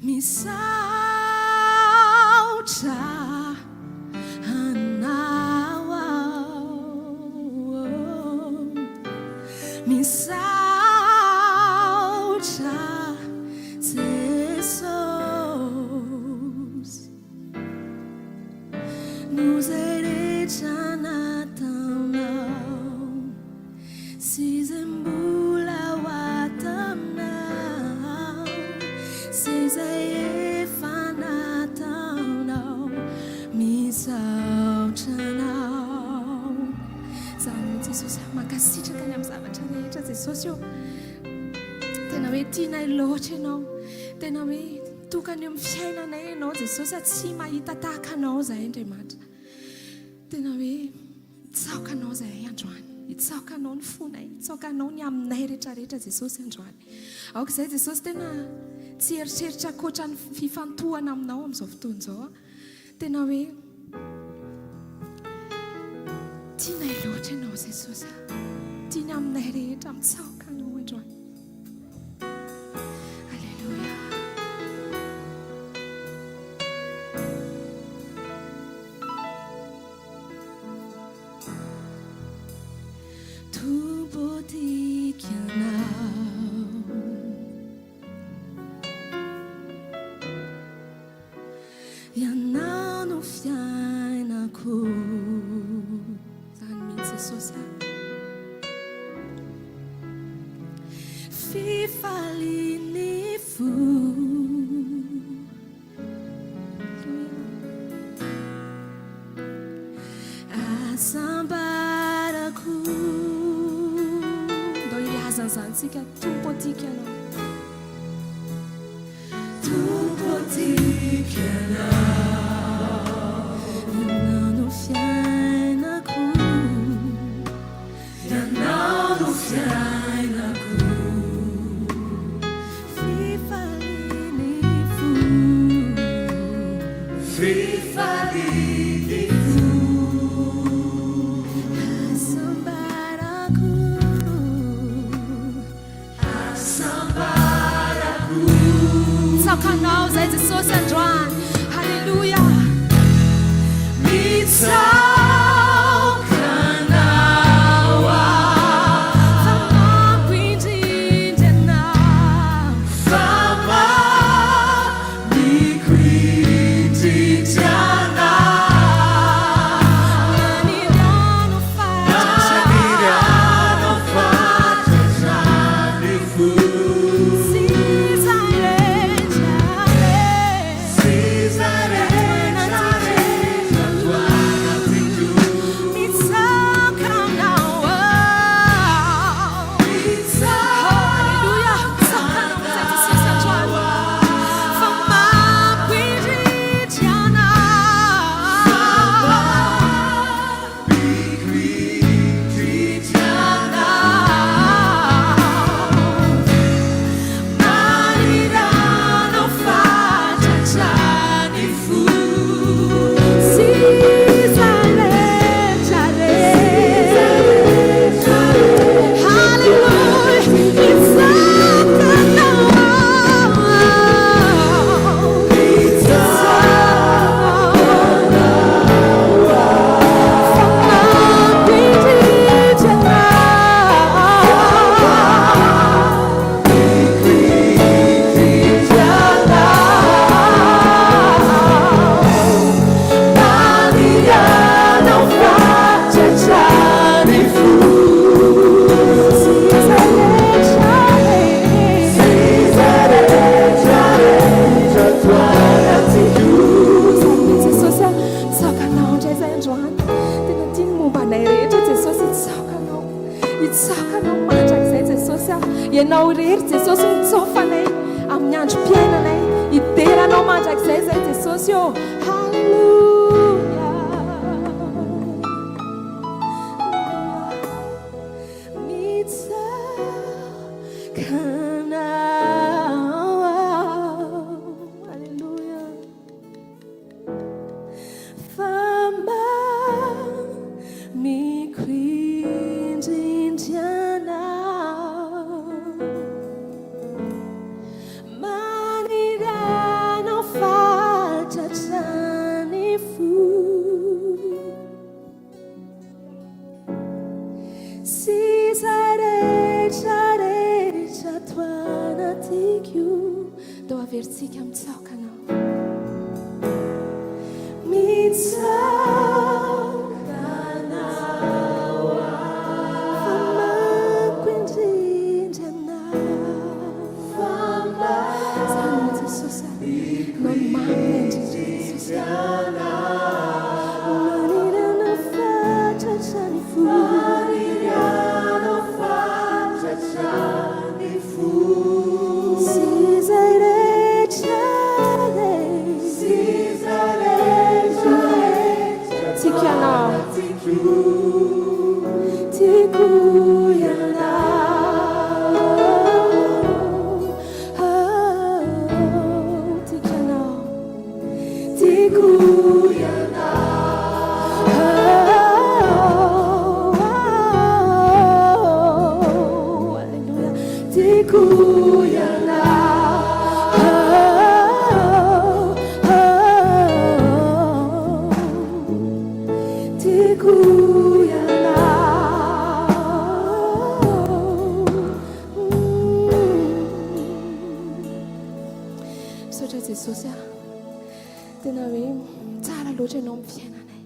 Misaotra Anao aho. Misaotra Jesosy. Noho izay rehetra nataonao. Sy izay mbola ho ataonao, sy izay efa nataonao, misaotra Anao. Izany mihitsy Jesosy a, mankasitraka ny amin'ny zavatra rehetra Jesosy ô. Tena hoe tianay loatra Ianao, tena hoe tokana eo amin'ny fiainanay Ianao Jesosy a, tsy mahita tahaka Anao izahay Andriamanitra. Tena hoe Hitsaoka Anao izahay androany. Hitsaoka Anao ny fonay. Hitsaoka Anao ny aminay rehetrarehetra Jesosy androany. Aoka izay Jesosy tena tsy hieritreritra ankoatra ny fifantohana aminao amin'izao fotoana izao. Tena hoe tianay loatra Ianao Jesosy. Tia ny aminay rehetra mitsaoka Anao androany. Alléluia. Tompo tiako Ianao. Ianao no fiainako. Zany mihitsy Jesosy a. Fifalian'ny fo. Asambarako. Ndao hilaza an'izany tsika, Tompo tiako Ianao. Tompo tiako Ianao. Ianao no fiainako. Ianao no fiainako. Fifalian'ny fo. Fifalian'ny fo. Hasambarako. Hasambarako. Mitsaoka Anao izay Jesosy androany. Haleloia. Mitsaoka Anao aho. Fa mamiko indrindra Ianao. Fa mamiko indrindra Ianao. Maniry Anao fatratra. Maniry Anao fatratra ny fo. Hitsaoka Anao mandrakizay Jesosy ah. Ianao irery Jesosy no tsaofanay amin'ny androm-piainanay. Hidera Anao mandrakizay izay Jesosy ô. Haleloia. Mitsaoka Anao aho. Haleloia. Fa mamiko indrindra Anao. Maniry. Averintsika mitsaoka Anao. Mitsaoka Anao aho. Fa mamiko indrindra Anao. Izany no Jesosy a. Ianao no mamina indrindra Jesosy a. Maniry Anao fatratra ny fo. Maniry Anao fatratra ny fo. Sy izay rehetra e. Sy izay rehetra e. Tiako Ianao. Tiako Ianao. Tiako Ianao. Tiako Ianao. Alléluia. Tiako Ianao. Tiako Ianao. Misaotra Jesosy ah. Tena hoe tsara loatra ianao amin'ny fiainanay.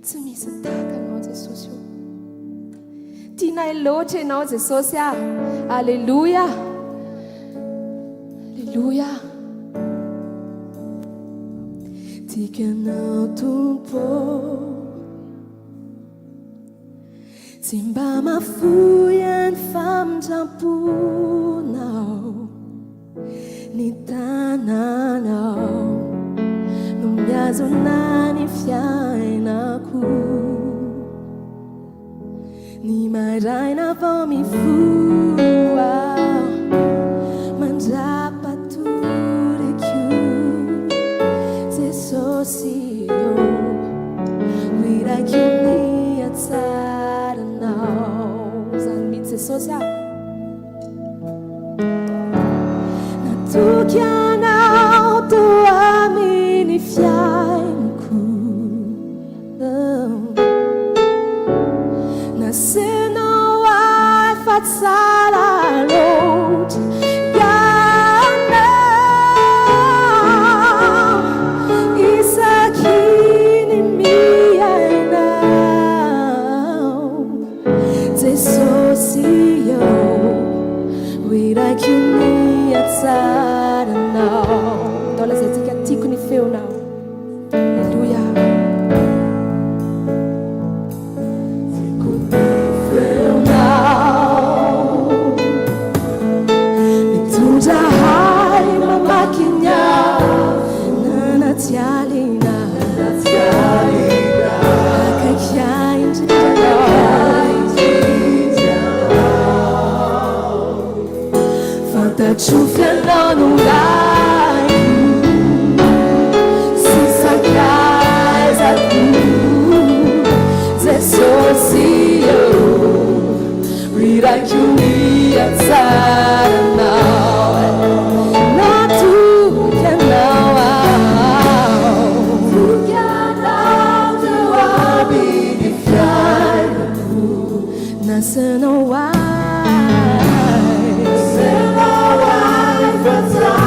Tsy misy tahaka anao Jesosy o. Tianay loatra ianao Jesosy ah. Alléluia. Alléluia. Tiako ianao Tompo. Tsy mba mahafoy ny famindram-ponao. Ny tananao no mihazona ny fiainako. Ny maraina vao mifoha mandra-patoriko. Jesosy ô, ho iraiko ny hatsaranao. Izany mihitsy Jesosy ah. Natoky anao teo amin'ny fiainako. Nasenao ahy fa tsara loatra ianao. Isaky ny miaina aho. Jesosy ô, ho irako ny hatsaranao. Ndao lazaintsika tiako ny feonao. Aleloia. Tiako ny feonao. Mitondra ahy mamaky ny alina anaty alina. Akaiky ahy indrindra Ianao. Fantatro f'ianao no Raiko sy sakaizako. Jesosy ô, rirako ny hatsaranao. Natoky anao aho. Natoky anao teo amin'ny fiainako. Nasanao ahy. Nasanao ahy fa tsara.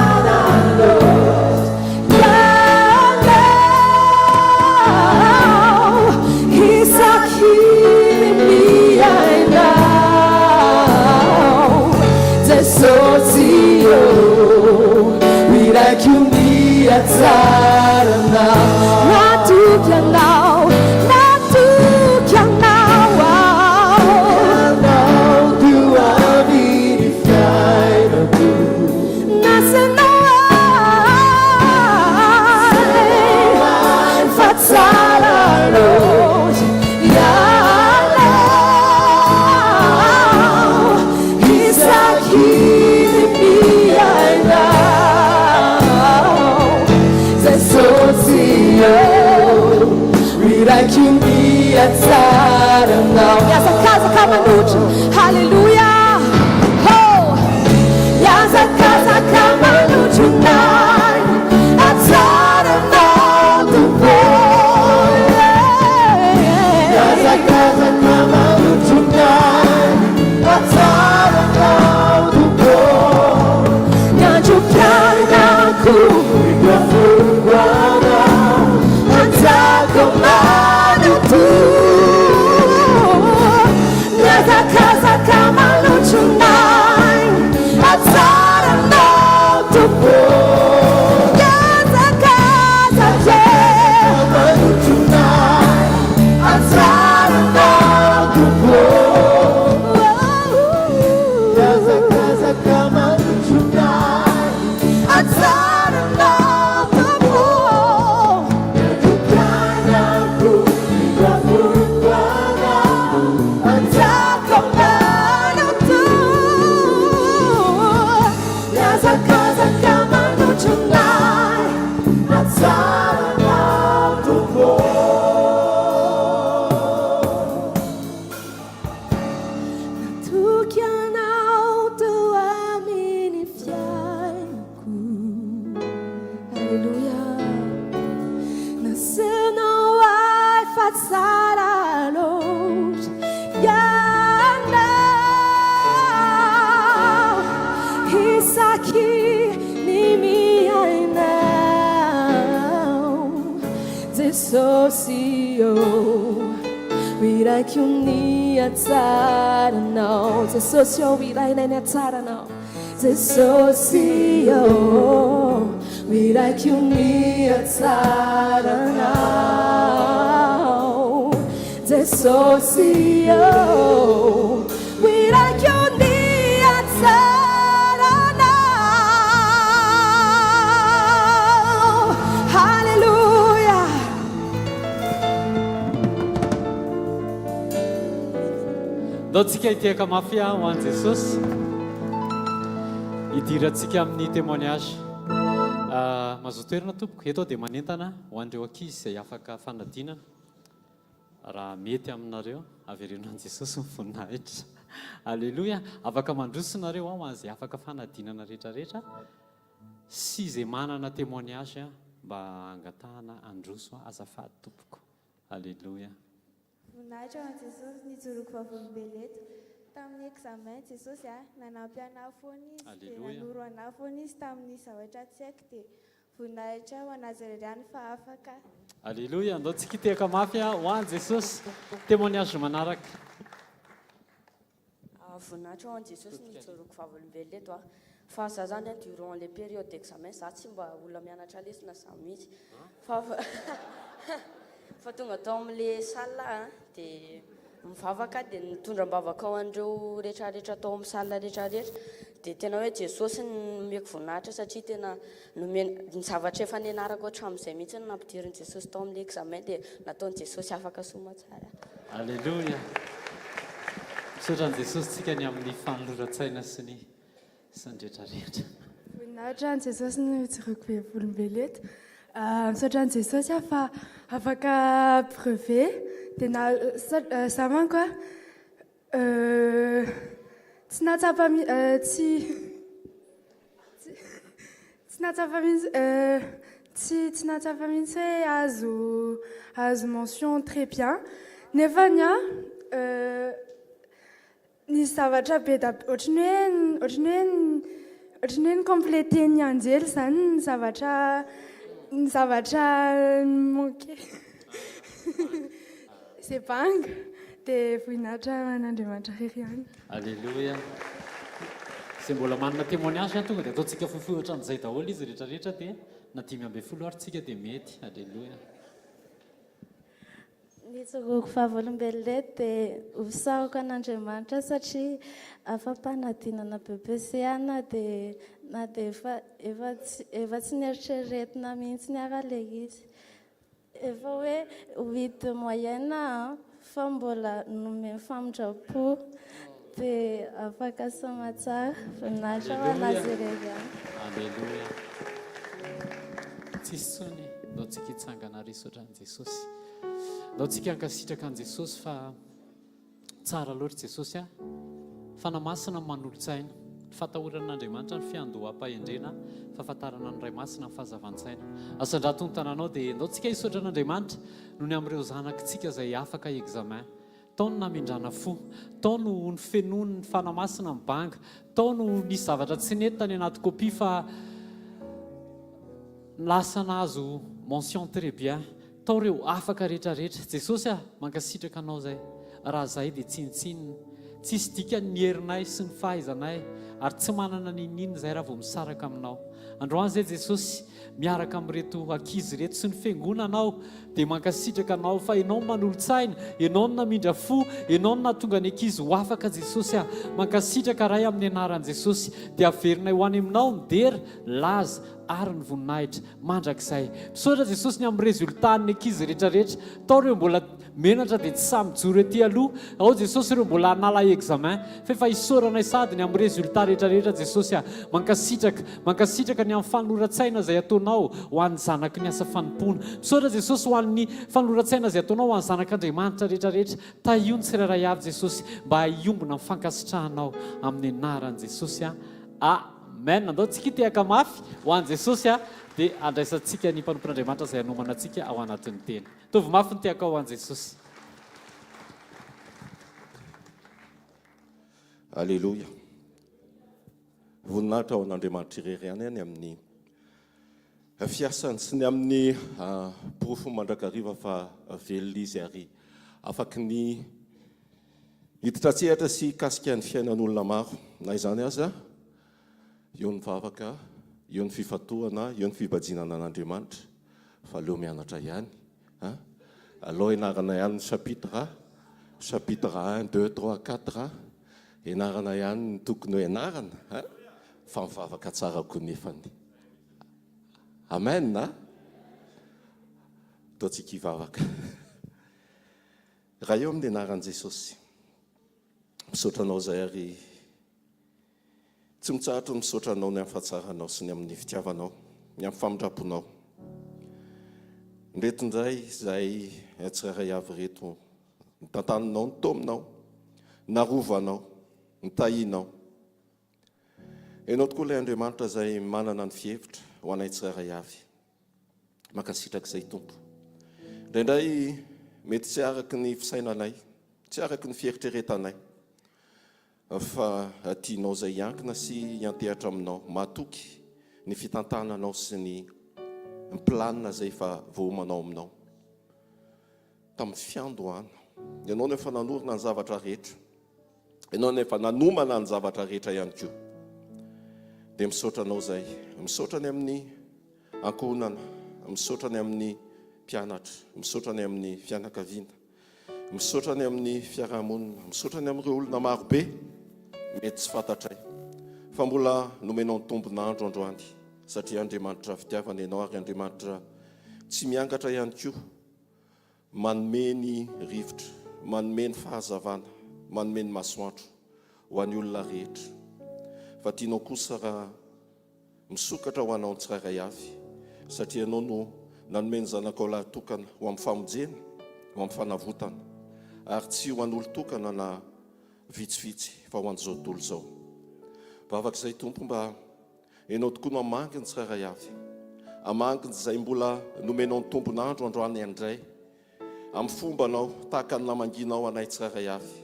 Natoky anao teo amin'ny fiainako. Aleloia. Nasehonao ahy fa tsara loatra ianao. Isaky ny miaina ao. Jesosy ô, Hiraiko ny hatsaranao. Jesosy ô, hirainay ny hatsaranao. Jesosy ô, hiraiko ny hatsaranao. Jesosy ô, hiraiko ny hatsaranao. Haleloia. Ndao tsika hitehaka mafy ho an'i Jesosy. Hidirantsika amin'ny témoignage. Mazoto toerana tompoko. Eto aho dia manentana ho an'ireo ankizy izay afaka fanadinana. Raha mety aminareo, avereno an'i Jesosy ny voninahitra. Aleloia! Afaka mandroso nareo ho an'izay afaka fanadinana rehetra rehetra sy izay manana témoignage mba hangatahana handroso azafady tompoko. Aleloia! Voninahitra ho an'i Jesosy nijoroako vavolombelona eto. Tamin'ny examen Jesosy a, nanampy anah foana izy dia nanoro anah foana izy tamin'ny zavatra tsy haiko dia Voninahitra ho an'Azy irery ihany fa afaka. Aleloia, andao tsika hitehaka mafy ho an Jesosy. Témoignage manaraka. Voninahitra ho an'i Jesosy ny hijoroako vavolombelona eto a. Fa za zany a durant les périodes d'examen za tsy mba olona mianatra lesona za mihitsy. Fa fa tonga tao amin'le salle a dia Mivavaka dia nitondra am-bavaka ho an'ireo rehetrarehetra tao amin'ny salle rehetrarehetra. Dia tena hoe Jesosy no nomeko voninahitra satria tena nomena, ny zavatra efa nianarako hatramin'izay mihitsy no nampidirin'i Jesosy tao amin'ilay examen dia nataon'i Jesosy afaka soa aman-tsara. Aleloia! Misaotra an'i Jesosy tsika ny amin'ny fanoloran-tsaina sy ny sy ny rehetrarehetra. Voninahitra an'i Jesosy no ijoroako be volombelo eto. Misaotra an'i Jesosy aho fa afaka brevet dia na za manko a tsy nahatsapa tsy tsy nahatsapa mihitsy tsy tsy nahatsapa mihitsy hoe azo azo mention très bien nefa ny ahy Nisy zavatra be da be, ohatran'ny hoe, ohatran'ny hoe, ohatran'ny hoe ni-compléter-n'ny anjely izany ny zavatra, ny zavatra ni-manquer. Izay banga. Dia voninahitra ho an'Andriamanitra irery ihany. Aleloia. Izay mbola manana témoignage an, tonga dia ataontsika fohifohy ohatran'izay daholo izy rehetra rehetra dia na 15 ary tsika dia mety. Aleloia. Ny ijoroako vavolombelona eto dia ho fisaorako an'Andriamanitra satria afa-panadinana BEPC aho na dia na dia efa efa tsy efa tsy neritreretina mihitsy ary ilay izy. Efa hoe huit de moyenne aho fa mbola nomeny famindram-po dia afaka soamatsara. Voninahitra ho an'Azy irery ihany. Aleloia. Tsisy intsony, ndao tsika hitsangana ary hisaotra an'i Jesosy. Ndao tsika hankasitraka an'i Jesosy fa tsara loatra Jesosy a. Fanahy Masina no manolo-tsaina. Ny fatahorana an'Andriamanitra ny fiandoham-pahendrena, fahafantarana ny Ray Masina ny fahazavan-tsaina. Asandrato ny tananao dia ndao tsika hisaotra an'Andriamanitra noho ny amin'ireo zanakitsika izay afaka examen. Tao no namindrana fo. Tao no nofenoin'ny Fanahy Masina ny banga. Tao no nisy zavatra tsy nety tany anaty kopia fa. Lasa nahazo mention très bien tao reo afaka rehetra rehetra. Jesosy ah, mankasitraka anao zay. Raha zahay dia tsinontsinona. Tsisy dikany ny herinay sy ny fahaizanay ary tsy manana n'inon'inona zahay raha vao misaraka aminao. Androany zay Jesosy miaraka amin'ireto ankizy ireto sy ny fiangonanao dia mankasitraka anao fa ianao no manolo-tsaina, ianao no namindra fo, ianao no nahatonga ny ankizy ho afaka Jesosy ah. Mankasitraka Ray amin'ny anaran'i Jesosy dia averinay ho any aminao ny dera, laza ary ny voninahitra mandrakizay. Misaotra Jesosy ny amin'ny résultat ny ankizy rehetra rehetra. Tao ireo mbola menatra dia tsy sahy mijoro ety aloha. Ao Jesosy ireo mbola hanala examen. Fa efa isaoranay sahady ny amin'ny résultat rehetra rehetra Jesosy a. Mankasitraka, mankasitraka ny amin'ny fanoloran-tsaina izay ataonao ho an'ny zanaky ny asa fanompoana. Misaotra Jesosy ho an'ny fanoloran-tsaina izay ataonao ho an'ny zanak'Andriamanitra rehetra rehetra. Tahio ny tsirairay avy Jesosy mba hiombona amin'ny fankasitrahanao amin'ny anaran'i Jesosy a. Amen. Andao tsika hitehaka mafy ho an'i Jesosy a, dia andraisantsika ny mpanompon'Andriamanitra izay hanomana antsika ao anatin'ny teny. Ataovy mafy ny tehakao ho an'i Jesosy. Aleloia. Voninahitra ho an'Andriamanitra irery ihany ny amin'ny fiasany sy ny amin'ny porofony mandrakariva fa velona izy ary afaky ny Hiditra an-tsehatra sy hikasika ny fiainan'olona maro. Na izany aza, eo ny vavaka, eo ny fifantohana, eo ny fibajinana an'Andriamanitra, fa aleo mianatra ihany an! Alao ianarana ihany ny chapitre, chapitre un, deux, trois, quatre, ianarana ihany ny tokony ho ianarana an! Fa mivavaka tsara koa nefany. Amen a! Ataontsika hivavaka. Ray eo amin'ny anaran'i Jesosy, misaotra Anao izay ary tsy mitsahatra ny misaotra Anao ny amin'ny fahatsaranao sy ny amin'ny fitiavanao, ny amin'ny famindram-ponao. Ireto indray izay tsirairay avy ireto nitantaninao, nitaominao, narovanao, nitahianao. Ianao tokoa ilay Andriamanitra izay manana ny fihevitra ho anay tsirairay avy. Mankasitraka izay Tompo. Indraindray mety tsy araky ny fisainanay, tsy araky ny fieritreretanay, fa tianao izay hiankina sy hiantehatra aminao, matoky ny fitantananao sy ny planina izay efa voaomanao aminao. Tamin'ny fiandohana, ianao no efa nanorina ny zavatra rehetra. Ianao no efa nanomana ny zavatra rehetra ihany koa. Dia misaotra anao izay. Misaotra ny amin'ny ankohonana, misaotra ny amin'ny mpianatra, misaotra ny amin'ny fianakaviana, misaotra ny amin'ny fiarahamonina, misaotra ny amin'ireo olona marobe mety tsy fantatray fa mbola nomenao ny tombon'andro androany satria Andriamanitra fitiavana ianao ary Andriamanitra tsy miangatra ihany koa Manome ny rivotra, manome ny fahazavana, manome ny masoandro ho an'ny olona rehetra. Fa tianao kosa raha misokatra ho anao ny tsirairay avy, satria Ianao no nanome ny Zanakao lahitokana ho amin'ny famonjena, ho amin'ny fanavotana, ary tsy ho an'olon-tokana na vitsivitsy fa ho an'izao tontolo izao. Vavaka izay Tompo mba Ianao tokoa no hamangy ny tsirairay avy. Hamangy izay mbola nomenao ny tombon'andro androany indray. Amin'ny fombanao, tahaka ny namangianao anay tsirairay avy.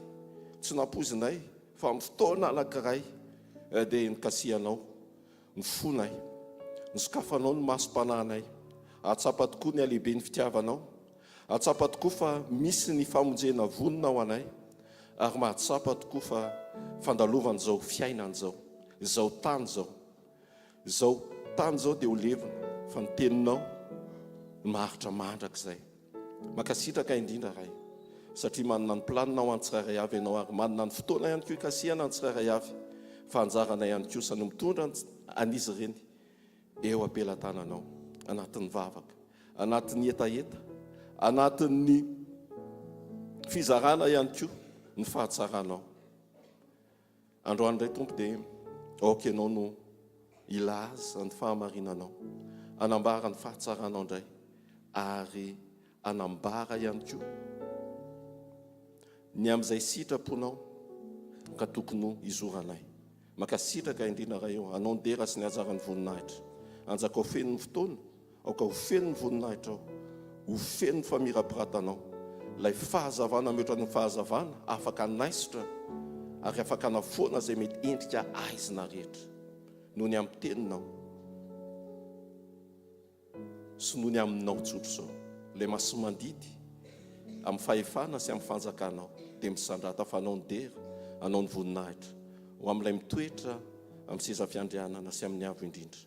Tsy nampoizinay fa amin'ny fotoana anankiray dia nikasihanao ny fonay. Nosokafanao ny masom-panahinay. Hahatsapa tokoa ny halehiben'ny fitiavanao. Hahatsapa tokoa fa misy ny famonjena vonona ho anay ary mahatsapa tokoa fa fandalovana izao fiainana izao, izao tany izao. Izao tany izao dia ho levona fa ny teninao no maharitra mandrakizay. Mankasitraka indrindra Ray satria manana ny planina ho an'ny tsirairay avy ianao ary manana ny fotoana ihany koa hikasihana ny tsirairay avy fa anjaranay ihany kosa no mitondra an'izy ireny eo am-pelatananao, anatin'ny vavaka, anatin'ny hetaheta, anatin'ny fizarana ihany koa ny fahatsaranao. Androany indray Tompo dia aoka Ianao no hilaza ny fahamarinanao, hanambara ny fahatsaranao indray ary hanambara ihany koa ny amin'izay sitraponao ka tokony hizoranay. Mankasitraka indrindra Ray ô, Anao ny dera sy ny hajaran'ny voninahitra. Anjakao feno ny fotoana, aoka ho feno ny voninahitrao, ho feno ny famirapiratanao. Ilay fahazavana mihoatra ny fahazavana, afaka hanaisotra ary afaka hanafoana izay mety endrika aizina rehetra. Noho ny amin'ny teninao. sy noho ny aminao tsotra izao. Ilay masi-mandidy amin'ny fahefana sy amin'ny fanjakanao dia misandrata fa anao ny dera, anao ny voninahitra, ho amin'ilay mitoetra amin'ny seza fiandrianana sy amin'ny Avo Indrindra.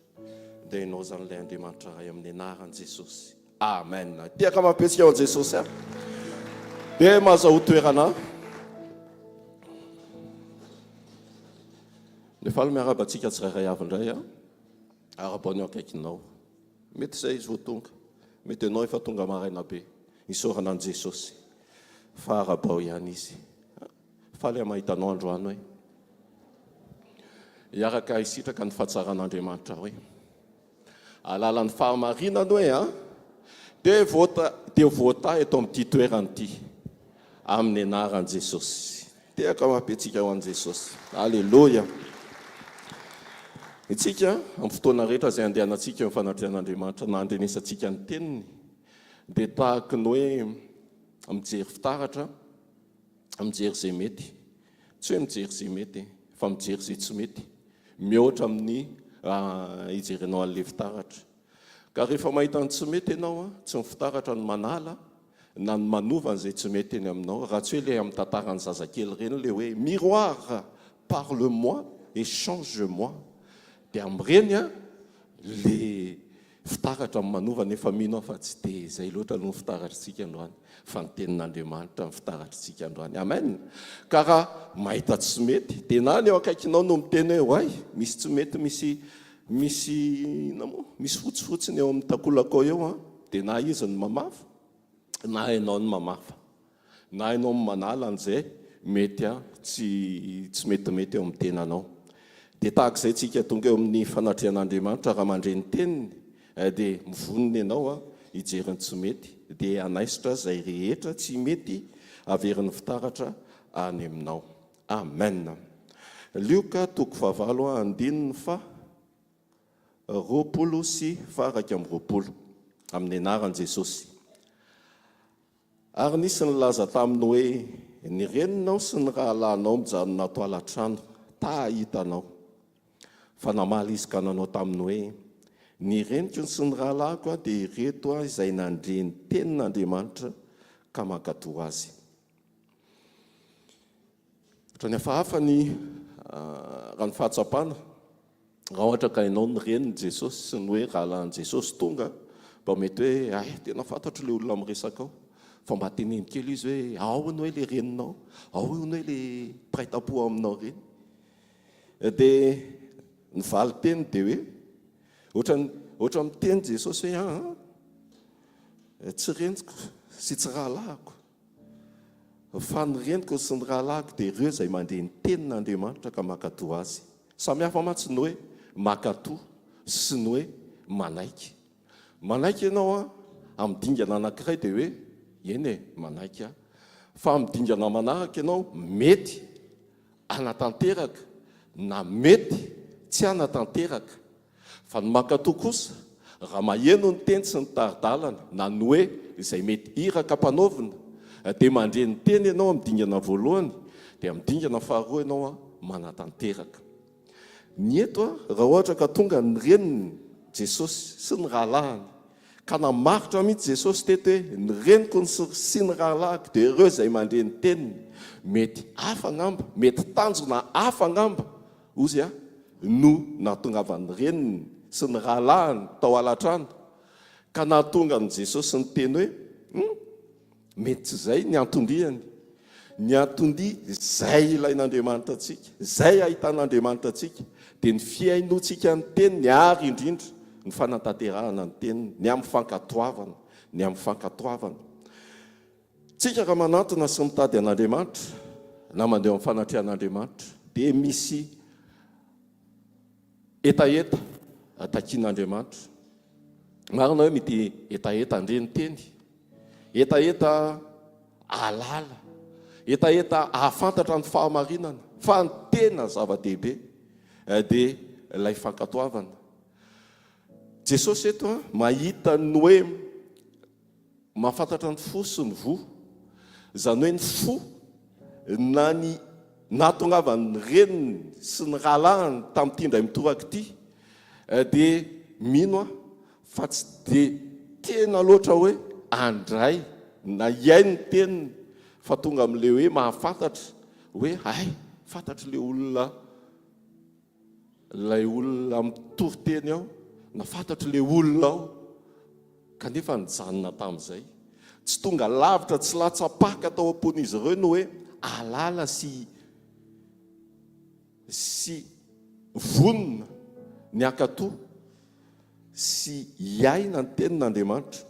Dia ianao izany ilay Andriamanitra Ray amin'ny anaran'i Jesosy. Amen. Tehaka mampihetsika ho an'i Jesosy a. Dia mahazahoa toerana. Dia faly miarahaba antsika tsirairay avy indray a. Arabao ny eo akaikinao. Mety izay izy vao tonga. Mety ianao efa tonga maraina be. Isaorana an'i Jesosy. Fa arabao ihany izy. Faly aho mahita anao androany hoe. Hiaraka hisitraka ny fahatsaran'Andriamanitra hoe. Alalan'ny fahamarinany hoe an, dia voata, dia voatahy eto amin'ity toerana ity. Amin'ny anaran'i Jesosy. Tehaka mafy antsika ho an'i Jesosy. Aleloia. Itsika, amin'ny fotoana rehetra izay andehanantsika eo amin'ny fanatrehan'Andriamanitra na andrenesantsika ny Teniny, dia tahaky ny hoe mijery fitaratra, mijery izay mety. Tsy hoe mijery izay mety, fa mijery izay tsy mety, mihoatra amin'ny hijerenao an'ilay fitaratra. Ka rehefa mahita ny tsy mety ianao, tsy ny fitaratra no manala na ny manova an'izay tsy mety eny aminao, raha tsy hoe ilay amin'ny tantaran'ny zazakely ireny ilay hoe miroir, parle-moi et change-moi. Dia amin'ireny ilay Fitaratra ny manova nefa mino aho fa tsy dia izay loatra aloha ny fitaratritsika androany fa ny tenin'Andriamanitra ny fitaratritsika androany. Amen! Ka raha mahita tsy mety dia na ny eo akaikinao no miteny hoe oay misy tsy mety misy misy inona moa misy fotsifotsy ny eo amin'ny takolakao eo an dia na izy no mamafa na ianao no mamafa. Na ianao manala an'izay mety tsy tsy metimety eo amin'ny tenanao. Dia tahaka izay tsika tonga eo amin'ny fanatrehan'Andriamanitra raha mandre ny teniny dia mivonona ianao hijery ny tsy mety dia hanaisotra izay rehetra tsy mety averin'ny fitaratra any aminao. Amen. Lioka toko fahavalo andininy faha 20 sy faha 21 amin'ny anaran'i Jesosy. Ary nisy nilaza taminy hoe, Ny reninao sy ny rahalahinao mijanona ato ala-trano, ta hahita anao. Fa namaly izy ka nanao taminy hoe, Ny reniko sy ny rahalahiko dia ireto izay nandre ny tenin'Andriamanitra ka mankatò azy. Ohatran'ny hafahafa ny raha ny fahatsapana, raha ohatra ka ianao ny renin'i Jesosy sy ny hoe rahalahin'i Jesosy tonga, mba mety hoe hay tena fantatro ilay olona miresaka ao, fa mba teneno kely izy hoe ao hono hoe ilay reninao, ao hono hoe ilay mpiray tampo aminao ireny. Dia ny valin-teny dia hoe ohatran'ny ohatran'ny miteny Jesosy hoe aa tsy reniko sy tsy rahalahiko. Fa ny reniko sy ny rahalahiko dia ireo izay mandre ny tenin'Andriamanitra ka mankatò azy. Samy hafa mantsy ny hoe mankatò sy ny hoe manaiky. Manaiky ianao amin'ny dingana anankiray dia hoe eny e, manaiky aho. Fa amin'ny dingana manaraka ianao mety hanatanteraka na mety tsy hanatanteraka. Fa ny mankatò kosa, raha maheno ny teny sy ny tari-dalana, na ny hoe izay mety iraka ampanaovina, dia mandre ny teny ianao amin'ny dingana voalohany, dia amin'ny dingana faharoa ianao manatanteraka. Ny eto, raha ohatra ka tonga ny reniny, Jesosy, sy ny rahalahiny, ka namaritra mihitsy Jesosy teto hoe, ny reniko sy ny rahalahiko dia ireo izay mandre ny teniny, mety hafa angamba, mety tanjona hafa angamba, Ozia no nahatongavan'ny reniny sy ny rahalahiny tao alatrano, ka nahatonga an'i Jesosy niteny hoe, Hum, mety tsy izay ny anton-diany. Ny anton-dia izay ilain'Andriamanitra antsika, izay ahitan'Andriamanitra antsika, dia ny fihainoantsika ny teniny ary indrindra ny fanatanterahana ny teniny, ny amin'ny fankatoavana, ny amin'ny fankatoavana. Tsika raha manantona sy mitady an'Andriamanitra na mandeha ao amin'ny fanatrehan'Andriamanitra dia misy hetaheta takian'Andriamanitra. Marina hoe mety hetaheta handre ny teny, hetaheta hahalala, hetaheta hahafantatra ny fahamarinana, fa ny tena zava-dehibe dia ilay fankatoavana. Jesosy eto mahita ny hoe Mahafantatra ny fo sy ny voa. Izany hoe ny fo na ny nahatongavan'ny reniny sy ny rahalahiny tamin'ity indray mitoraka ity dia mino aho fa tsy dia. tena loatra hoe handray na hihaino ny teniny fa tonga amin'ilay hoe mahafantatra hoe hay, fantatr'ilay olona ilay olona mitory teny ao na fantatr'ilay olona ao kanefa nijanona tamin'izay. Tsy tonga lavitra, tsy latsa-paka tao am-pon'izy ireo ny hoe hahalala sy sy vonona ny hankatò sy hiaina ny Tenin'Andriamanitra.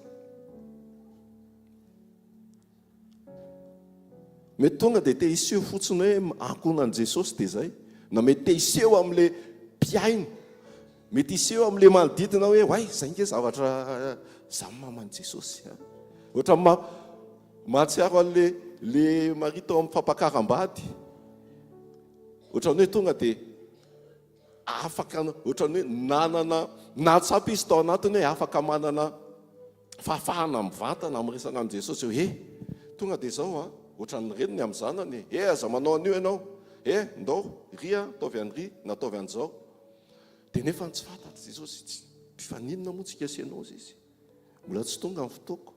Mety tonga dia te hiseho fotsiny hoe ankohonan'i Jesosy dia izay. Na mety te hiseho amin'ilay mpihaino. Mety hiseho amin'ilay manodidina hoe oay, izay nge zavatra za maman'i Jesosy. Ohatra ma mahatsiaro an'ilay le Maria tao amin'ny fampakaram-bady. Ohatran'ny hoe tonga dia afaka ohatran'ny hoe nanana nahatsapa izy tao anatiny hoe afaka manana fahafahana mivantana miresaka amin'i Jesosy hoe he tonga dia izao an, ohatran'ny reniny amin'ny zanany e, he aza manao an'io ianao, he ndao ry a, ataovy an'ry na ataovy an'izao. Dia nefa tsy fantatr'i Jesosy, tsy mpifaninona moa tsika sy ianao izy. Mbola tsy tonga ny fotoako.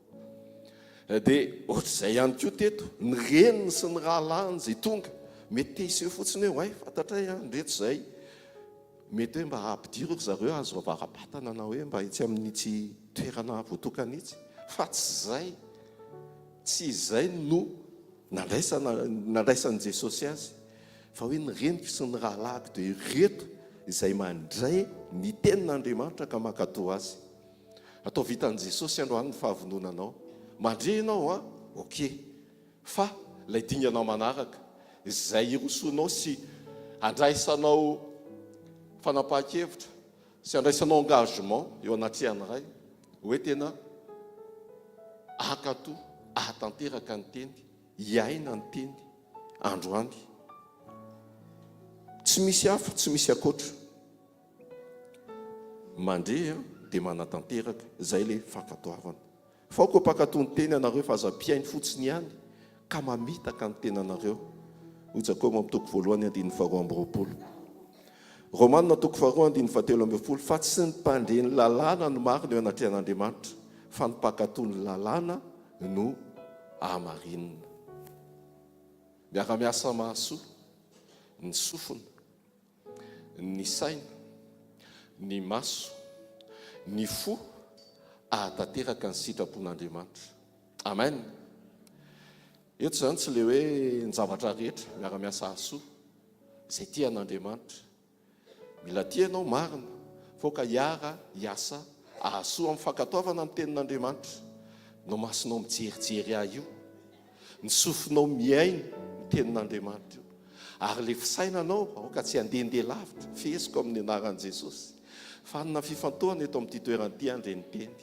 Dia ohatr'izay ihany koa teto, ny reniny sy ny rahalahiny izay tonga, mety te hiseho fotsiny hoe, oay, fantatray an, ndreto izay. Mety hoe mba ampidiro ry zareo hazo avara-batana na hoe mba etsy amin'itsy toerana voatokana itsy. Fa tsy izay, tsy izay no nandraisana, nandraisan'i Jesosy azy. Fa hoe ny reniko sy ny rahalahiko dia ireto izay mandray ny tenin'Andriamanitra ka mankatò azy. Atao vitan'i Jesosy androany ny fahavononanao. Mandre ianao an, ok. Fa ilay dingana manaraka, izay hirosoanao sy handraisanao fanapahan-kevitra sy handraisanao engagement eo anatrehan'ny Ray, hoe tena hankatò, hahatanteraka ny teny, hiaina ny teny androany. Tsy misy hafa, tsy misy ankoatra. Mandre dia manatanteraka, izay ilay fankatoavana. Fa aoka ho mpankatò ny teny ianareo fa aza mpihaino fotsiny ihany ka mamitaka ny tenanareo. Hoy Jakoba amin'ny toko voalohany andininy faharoa amby roapolo. Romana toko faharoa andininy fahatelo ambin'ny folo, Fa tsy ny mpandre ny lalàna no marina eo anatrehan'Andriamanitra, fa ny mpankatò ny lalàna no hamarinina. Miara-miasa mahasoa ny sofina. ny saina, ny maso, ny fo ahatanteraka ny sitrapon'Andriamanitra. Amen. Eto izany tsy ilay hoe ny zavatra rehetra miara-miasa hahasoa izay tia an'Andriamanitra. Mila tia ianao marina, fa aoka hiara hiasa hahasoa amin'ny fankatoavana ny tenin'Andriamanitra. No masonao mijerijery ahy io. Ny sofinao mihaino ny tenin'Andriamanitra io. Ary ilay fisainanao aoka tsy handehandeha lavitra, feheziko amin'ny anaran'i Jesosy. Fanina fifantohana eto amin'ity toerana ity handre ny teny.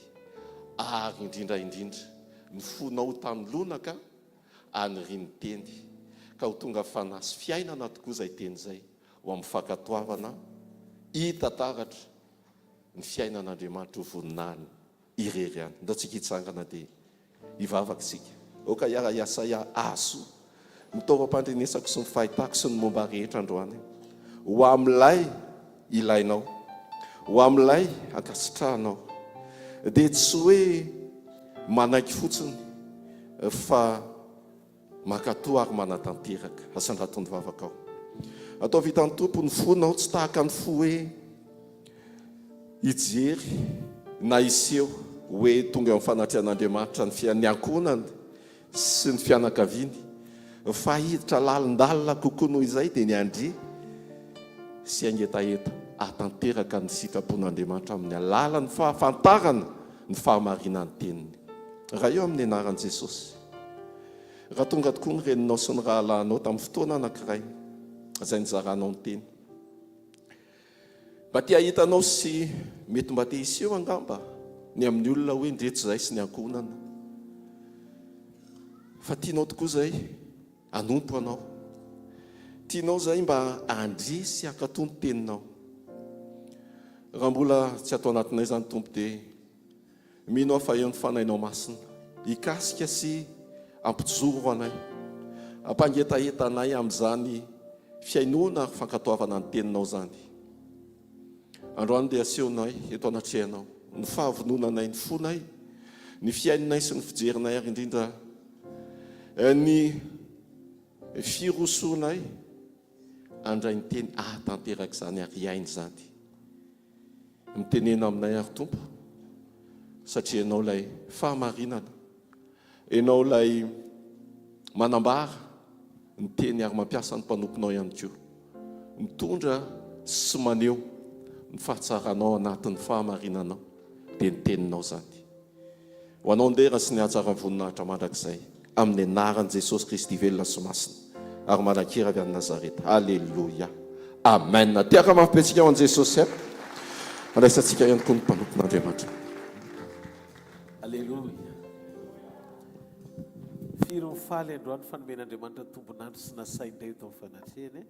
Ary indrindra indrindra, ny fonao ho tany lonaka anirian'ny teny. Ka ho tonga fanahy sy fiainana tokoa izay teny izay ho amin'ny fankatoavana hita taratra ny fiainan'Andriamanitra ho voninahiny irery ihany. Ndao tsika hitsangana dia hivavaka isika. Aoka hiara-hiasa hahasoa ny taovam-pandrenesako sy ny fahitako sy ny momba rehetra androany ho amin'ilay ilainao, ho amin'ilay ankasitrahanao. Dia tsy hoe manaiky fotsiny fa Mankatò ary manatanteraka. Asandrato ny vavakao. Ataovy hitan'ny Tompo ny fonao, tsy tahaka ny fo hoe hijery na hiseho hoe tonga eo amin'ny fanatrehan'Andriamanitra ny fiain'ny ankohonany sy ny fianakaviany, fa hiditra lalindalina kokoa noho izay dia ny handre sy hangetaheta hahatanteraka ny sitrapon'Andriamanitra amin'ny alalan'ny fahafantarana ny fahamarinan'ny Teniny. Ray eo amin'ny anaran'i Jesosy. Raha tonga tokoa ny reninao sy ny rahalahinao tamin'ny fotoana anankiray izay nizaranao ny teny, mba te hahita anao sy mety mba te hiseho angamba ny amin'ny olona hoe ndreto izahay sy ny ankohonana, fa tianao tokoa izay hanompo anao. Tianao izahay mba handre sy hankatò ny teninao. Raha mbola tsy ato anatinay izany Tompo dia Mino aho fa eo ny Fanahinao Masina hikasika sy hampijoro anay, hampangetaheta anay amin'izany fihainoana ary fankatoavana ny Teninao izany. Androany dia asehonay eto anatrehanao ny fahavononanay ny fonay. Ny fihainonay sy ny fijerinay ary indrindra ny firosoanay handray ny teny hahatanteraka izany ary hiaina izany. Mitenena aminay ary Tompo satria Ianao ilay fahamarinana, Ianao ilay manambara ny teny ary mampiasa ny mpanomponao ihany koa. Mitondra sy maneho ny fahatsaranao anatin'ny fahamarinanao dia ny teninao izany. Ho anao ny dera sy ny hatsaran'ny voninahitra mandrakizay, amin'ny anaran'i Jesosy Kristy velona sy masina ary manan-kery avy any Nazareta. Aleloia. Amen. Tehaka mafy be tsika ho an'i Jesosy a. Andraisantsika ihany koa ny mpanompon'Andriamanitra. Aleloia. Firy ho faly androany fa nomen'Andriamanitra tombon'andro sy nasainy indray eto amin'ny fanatrehany e.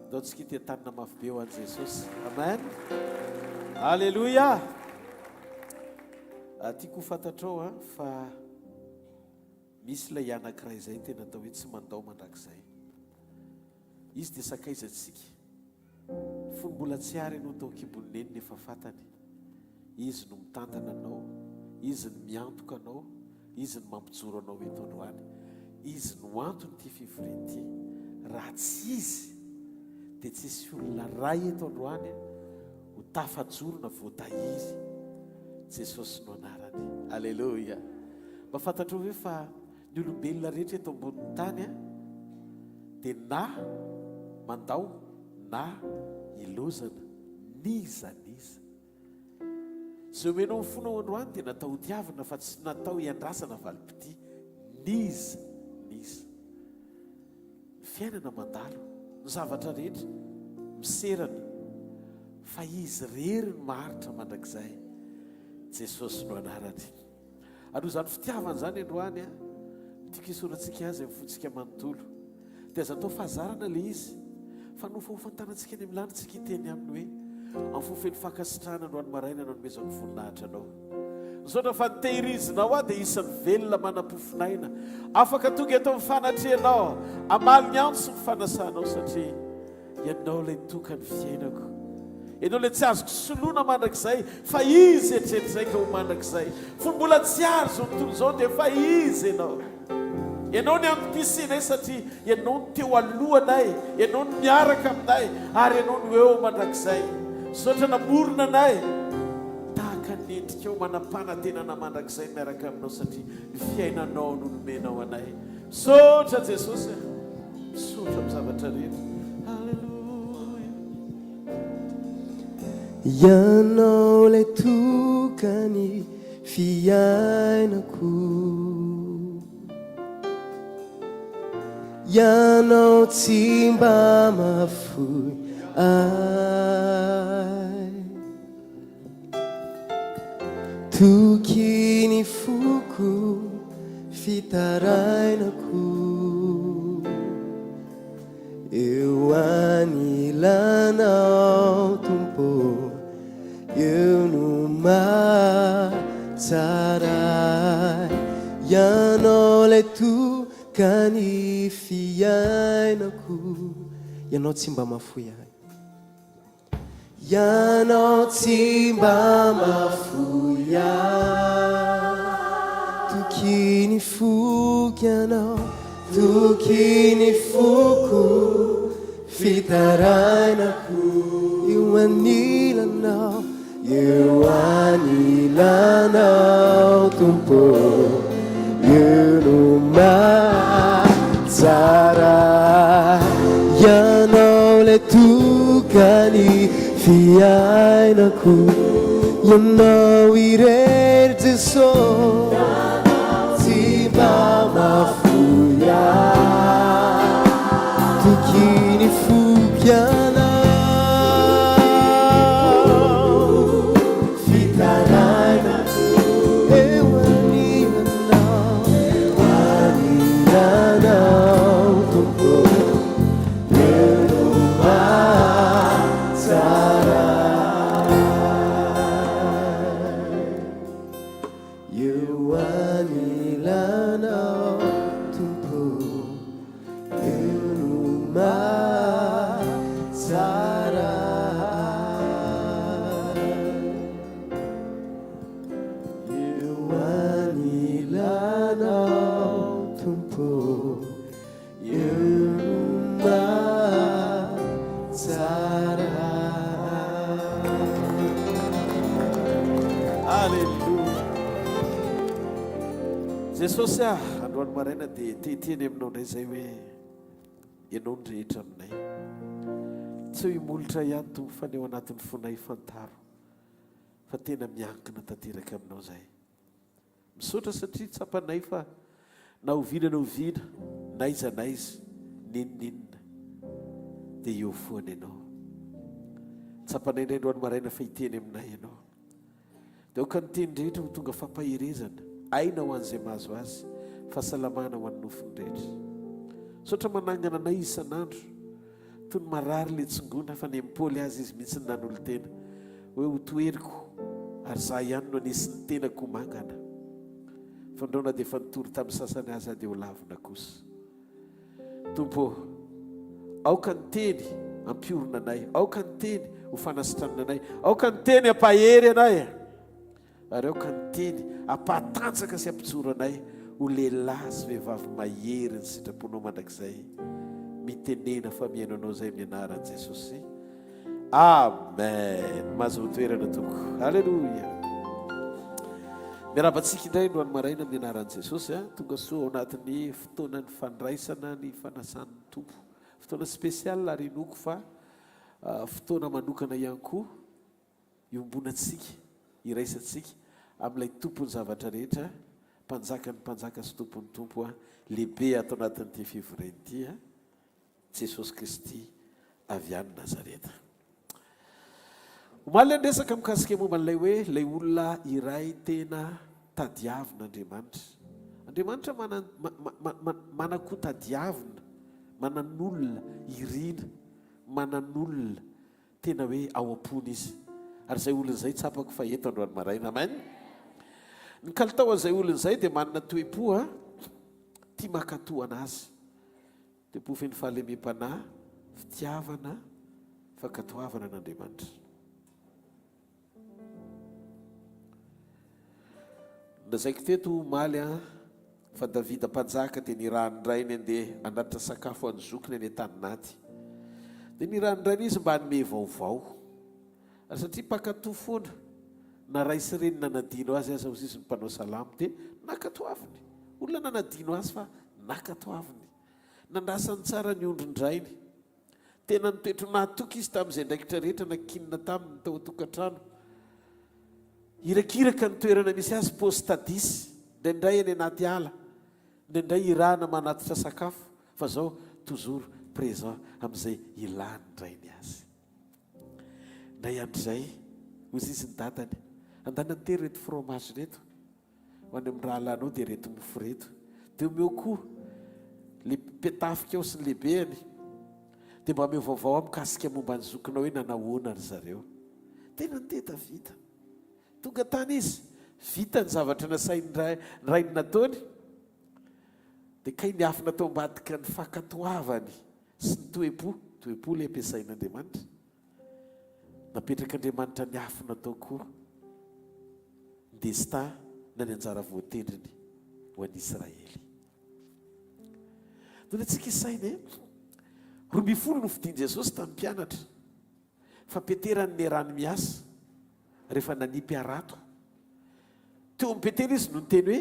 Ndao tsika hitetanina mafy be ho an'i Jesosy. Amen. Alléluia. Ah, tiako ho fantatrao ah, fa misy ilay anankiray izay tena atao hoe tsy mandao mandrakizay. Izy dia sakaizantsika. Fony mbola tsy ary ianao tao an-kibon'ny neniny efa fantany. Izy no mitantana anao, Izy no miantoka anao, Izy no mampijoro anao eto androany. Izy no anton'ity fivoriana ity. Raha tsy Izy dia tsy hisy olona ray eto androany ho tafajoro na voatahiry. Jesosy no anarany. Aleloia. Mba fantatrao ve fa ny olombelona rehetra eto ambonin'ny tany dia na mandao na ilozana n'iza n'iza. Izay omenao ny fonao androany dia natao hotiavina fa tsy natao hiandrasana valim-pitia n'iza n'iza. Ny fiainana mandalo, ny zavatra rehetra miserana fa Izy irery no maharitra mandrakizay. Jesosy no anarany. Ary noho izany fitiavana izany androany a, no tiako hisorantsika azy amin'ny fontsika manontolo. Dia aza atao fahazarana ilay izy, fa nofahofantanantsika any amin'ny lanitra isika hiteny aminy hoe, Amin'ny fo feno fankasitrahana androany maraina no anomezako voninahitra anao. Misaotra fa nitehirizinao aho dia isan'ny velona manam-pofonaina. Afaka tonga eto amin'ny fanatrehanao, hamaly ny antso sy ny fanasanao satria Ianao ilay tokan'ny fiainako. Ianao ilay tsy azoko soloina mandrakizay, fa Izy eritreritizay ka ho mandrakizay. Fony mbola tsy ary izao tontolo izao dia efa Izy Ianao. Ianao ny antom-pisianay satria Ianao no teo alohanay, Ianao no miaraka aminay ary Ianao no eo mandrakizay. Misaotra namorona anay tahaka ny endrikao, manam-panantenana mandrakizay miaraka aminao satria ny fiainanao no nomenao anay. Misaotra Jesosy a! Misaotra amin'ny zavatra rehetra. Alléluia. Ianao ilay tokany fiainako. Ianao tsy mba mahafoy ahy. Toky ny foko, fitarainako Eo anilanao Tompo Eo no mahatsara ahy Ianao ilay tokan'ny fiainako Ianao tsy mba mahafoy ahy Ianao tsy mba mahafoy ahy Toky ny foko Ianao, toky ny foko Fitarainako eo anilanao, eo anilanao Tompo Eo no mahatsara Ianao ilay tokany fiainako Ianao irery Jesosy Tsy mba mahafoy ahy Toky ny foko Ianao Fitarainako eo anilanao Eo anilanao Tompo Eo no mahatsara ahy Eo anilanao. Tompo Eo no mahatsara Alléluia. Jesosy ah, androany maraina dia te hiteny aminao indray izay hoe Ianao no rehetra aminay. Tsy eo imolotra ihany Tompo fa ny ao anatin'ny fonay fantaro fa tena miankina tanteraka aminao izahay. Misaotra satria tsapanay fa na oviana na oviana, n'aiza n'aiza, n'inon'inona dia eo foana Ianao. Tsapanay indray androany maraina fa hiteny aminay Ianao. Dia aoka ny teny rehetra ho tonga fampaherezana, aina ho an'izay mahazo azy, fahasalamana ho an'ny nofony rehetra. Misaotra manangana anay isan'andro, toy ny marary ilay tsongona fa nen'i Paoly aza izy mihitsy no nanolo-tena hoe ho toheriko ary izaho ihany no hanisy ny tenako ho mangana. Fandrao na dia efa nitory tamin'ny sasany aza aho dia ho lavina kosa. Tompo ô, aoka ny teny hampiorina anay, aoka ny teny ho fanasitranana anay, aoka ny teny hampahery anay, ary aoka ny teny hampahatanjaka sy hampijoro anay ho lehilahy sy vehivavy mahery ny sitraponao mandrakizay. Mitenena fa mihaino anao izay amin'ny anaran'i Jesosy. Amen. Mahazoa toerana tompoko. Alléluia. Miarahaba antsika indray androany maraina amin'ny anaran'i Jesosy. A. Tonga soa ao anatin'ny fotoanan'ny fandraisana ny fanasan'ny Tompo. Fotoana spécial ary inoako fa ah, fotoana manokana ihany koa iombonantsika, iraisantsika amin'ilay Tompon'ny zavatra rehetra, Mpanjakan'ny mpanjaka sy Tompon'ny tompo, ah, lehibe ato anatin'ity fivoriana ity. Ah. Jesosy Kristy avy any Nazareta. Omaly ilay niresaka mikasika momba an'ilay hoe ilay olona iray tena tadiavin'Andriamanitra. Andriamanitra manan-ko tadiavina, manan'olona irina, manan'olona tena hoe ao am-pony izy. Ary izay olona izay tsapako fa eto androany maraina. Amen. Ny kalitao an'izay olona izay dia manana toe-po tia mankatoa anazy. Tempo feno fahalemem-panahy, fitiavana, fankatoavana an'Andriamanitra. Nolazaiko teto omaly an, fa Davida mpanjaka dia nirahan'ny rainy handeha hanatitra sakafo an'ny zokiny any an-tanin'ady. Dia nirahan'ny rainy izy mba hanome vaovao. Ary satria mpankatò foana, na ray sy reny nanadino azy aza hozy izy ny mpanao salamo dia nankatoaviny. Olona nanadino azy fa nankatoaviny. Nandrasany tsara ny ondrin-drainy. Tena nitoetra ho nahatoky izy tamin'izay andraikitra rehetra nankinina taminy tao an-tokantrano. Irakiraka ny toerana misy azy, Postadis, indraindray any anaty ala, indraindray irahana manatitra sakafo, fa zao toujours présent amin'izay ilàn'ny rainy azy. Indray andro izay, hoy izy ny dadany, andana nitery ireto fromage ireto. Ho any amin'ny rahalahinao dia ireto mofo ireto. Dia omeo koa ilay mpitafika ao sy ny lehibeny. Dia mba omeo vaovao aho mikasika momba ny zokinao hoe nanahoana ry zareo. Tena niteha Davida. Tonga tany izy, vita ny zavatra nasain'ny rainy nataony. Dia kay niafina tao ambadika ny fankatoavany sy ny toe-po, toe-po ilay ampiasain'Andriamanitra. Napetrak'Andriamanitra niafina tao koa ny destin na ny anjara voatendriny ho an'i Israely. Dona antsika hisaina e! 12 no fidin'i Jesosy tamin'ny mpianatra, fa Petera no niarahany miasa rehefa nanipy harato. Teo amin'i Petera izy no niteny hoe,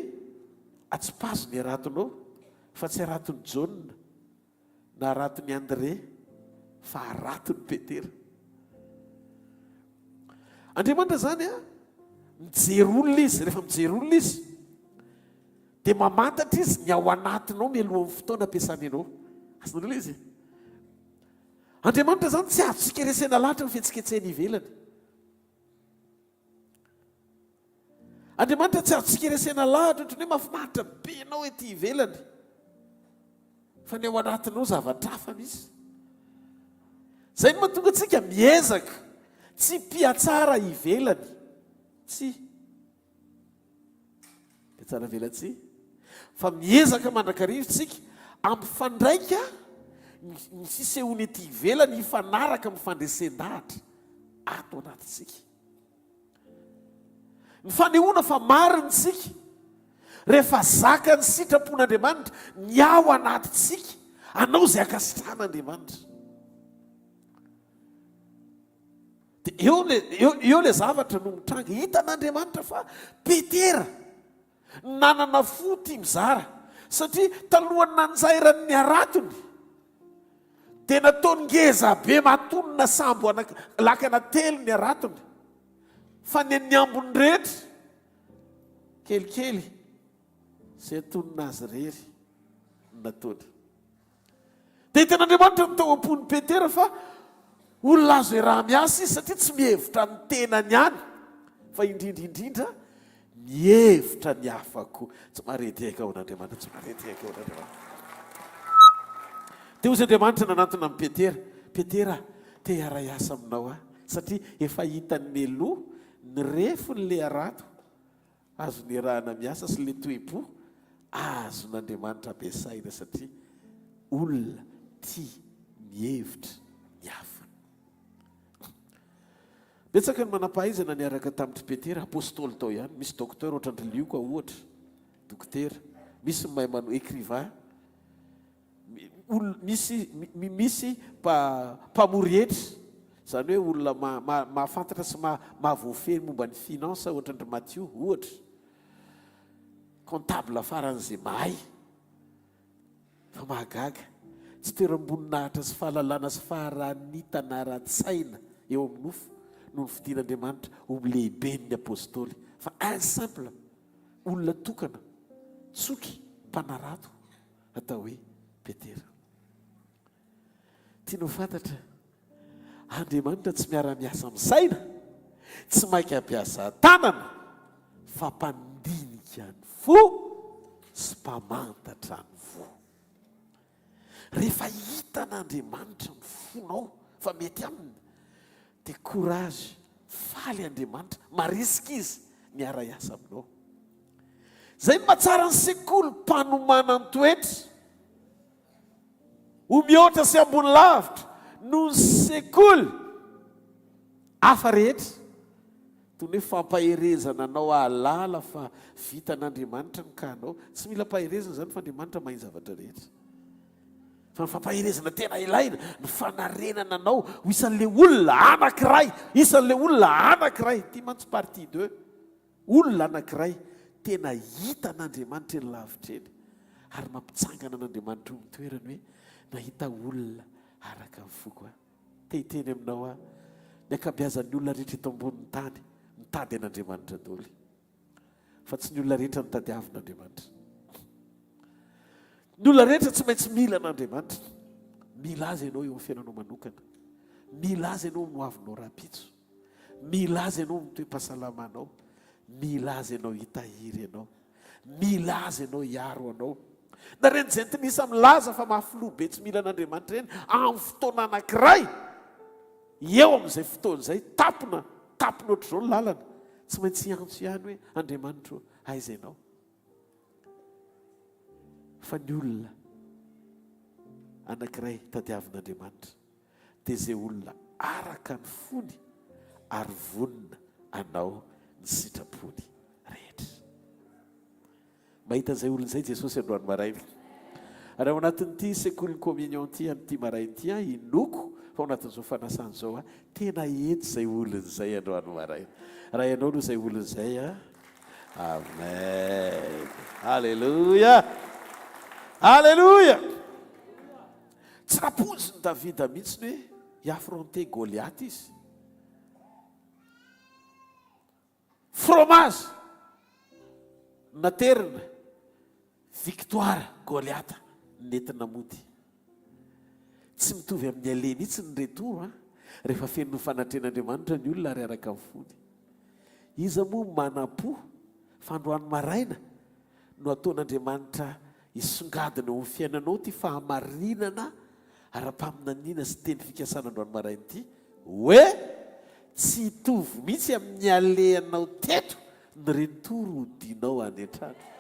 Atsipazo ny haratonao, fa tsy haraton'i Jaona. Na haraton'i André fa haraton'i Petera. Andriamanitra izany a, mijery olona izy, rehefa mijery olona izy, dia mamantatra izy ny ao anatinao mialohan'ny fotoana ampiasany anao. Azonareo ilay izy? Andriamanitra izany tsy azontsika resena lahatra ny fihetsiketsehany ivelany. Andriamanitra tsy azontsika resena lahatra ohatran'ny hoe mahafinaritra be anao ety ivelany fa ny ao anatinao zavatra hafa misy. Izay no mahatonga antsika miezaka tsy mpiatsara ivelany, tsy mpiatsara velatsihy fa miezaka mandrakariva isika ampifandraika ny fisehoany ety ivelany hifanaraka amin'ny fandresen-dahatra ato anatintsika. Ny fanehoana fa marina isika. Rehefa zakan'ny sitrapon'Andriamanitra ny ao anatintsika, anao izay ankasitrahan'Andriamanitra. Dia eo le, eo, eo le zavatra no mitranga. Hitan'Andriamanitra fa Petera nanana fo tia mizara, satria talohan'ny nanjairany ny haratony, dia nataony ngeza be mahatonona sambo anak, lakana telo ny haratony. Fa ny an'ny ambiny rehetra, kelikely, izay antonona azy irery no nataony. Dia hitan'Andriamanitra ny tao am-pon'i Petera fa olona azo iaraha-miasa izy satria tsy mihevitra ny tenany ihany fa indrindra indrindra mihevitra ny hafa koa. Tsy maharetehaka ho an'Andriamanitra, tsy maharetehaka ho an'Andriamanitra. Dia hoy Andriamanitra nanantona an'i Petera, Petera, te hiara-hiasa aminao aho satria efa hitany mialoha ny refin'ilay harato Azo niarahana miasa sy le toe-po azon'Andriamanitra ampiasaina satria olona tia mihevitra ny hafa. Betsaka ny manam-pahaizana niaraka tamin-dry Petera, apostoly tao ihany. Misy docteur ohatran-dry Lioka ohatra, dokotera. Misy ny mahay mano écrivain. Olona misy misy mpamory hetra, izany hoe olona mahafantatra sy mahavoafehy momba ny finance ohatran-dry Matio ohatra, comptable faran'izay mahay. Fa mahagaga, tsy toeram-boninahitra sy fahalalana sy faharanitana ara-tsaina eo amin'ny nofo no nofidin'Andriamanitra ho lehiben'ny apostoly, fa un simple olona tokana, tsotra, mpanarato. atao hoe Petera. Tiany ho fantatra, Andriamanitra tsy miara-miasa amin'ny saina, tsy maika hampiasa tanana, fa mpandinika ny fo sy mpamantatra ny voa. Rehefa hitan'Andriamanitra ny fonao fa mety aminy, dia courage, faly Andriamanitra, marisika Izy miara-hiasa aminao. Izay no mahatsara ny sekoly mpanomanan-toetra ho mihoatra sy ambony lavitra noho ny sekoly hafa rehetra. Toy ny hoe fampaherezana anao hahalala fa vitan'Andriamanitra ny cas-nao. Tsy mila ampaherezana izany fa Andriamanitra mahay ny zavatra rehetra. Fa ny fampaherezana tena ilaina, ny fanarenana anao ho isan'ilay olona anankiray, isan'ilay olona anankiray. Ity mantsy partie deux. Olona anankiray tena hitan'Andriamanitra eny lavitra eny ary mampitsangana an'Andriamanitra eo amin'ny toerany hoe nahita olona araka ny foko aho. Te hiteny aminao aho, ny ankabeazan'ny olona rehetra eto ambonin'ny tany mitady an'Andriamanitra daholo. Fa tsy ny olona rehetra no tadiavin'Andriamanitra. Ny olona rehetra tsy maintsy mila an'Andriamanitra. Mila azy ianao eo amin'ny fiainanao manokana. Mila azy ianao amin'ny hoavinao rahampitso. Mila Azy ianao amin'ny toe-pahasalamanao. Mila Azy ianao hitahiry anao. Mila Azy ianao hiaro anao. Na ireny jentilisa milaza fa mafy loha be tsy mila an'Andriamanitra ireny, amin'ny fotoana anankiray, eo amin'izay fotoana izay, tapina, tapina ohatr'izao ny lalana, tsy maintsy hiantso ihany hoe, Andriamanitra ô, aiza ianao? Fa ny olona anankiray tadiavin'Andriamanitra. dia izay olona araka ny fony ary vonona hanao ny sitrapony rehetra. Mahita an'izay olona izay Jesosy androany maraina. Ary ao anatin'ity sekolin'ny communion ity amin'ity maraina ity aho, inoako fa ao anatin'izao fanasana izao aho, tena eto izay olona izay androany maraina. Raha ianao no izay olona izay, Amen. Alléluia. Alléluia. Tsy nampoizin'i Davida mihitsy ny hoe hi-affronter Goliath izy. Fromage naterina, victoire Goliath nentina mody. Tsy mitovy amin'ny aller mihitsy ny retour an, rehefa feno ny fanatrehan'Andriamanitra ny olona ary araka ny fony. Iza moa manam-po fa androany maraina no ataon'Andriamanitra Hisongadina eo amin'ny fiainanao ity fahamarinana ara-paminaniana sy teny fikasana androany maraina ity hoe, Tsy hitovy mihitsy amin'ny alehanao teto ny retour hodianao any an-trano.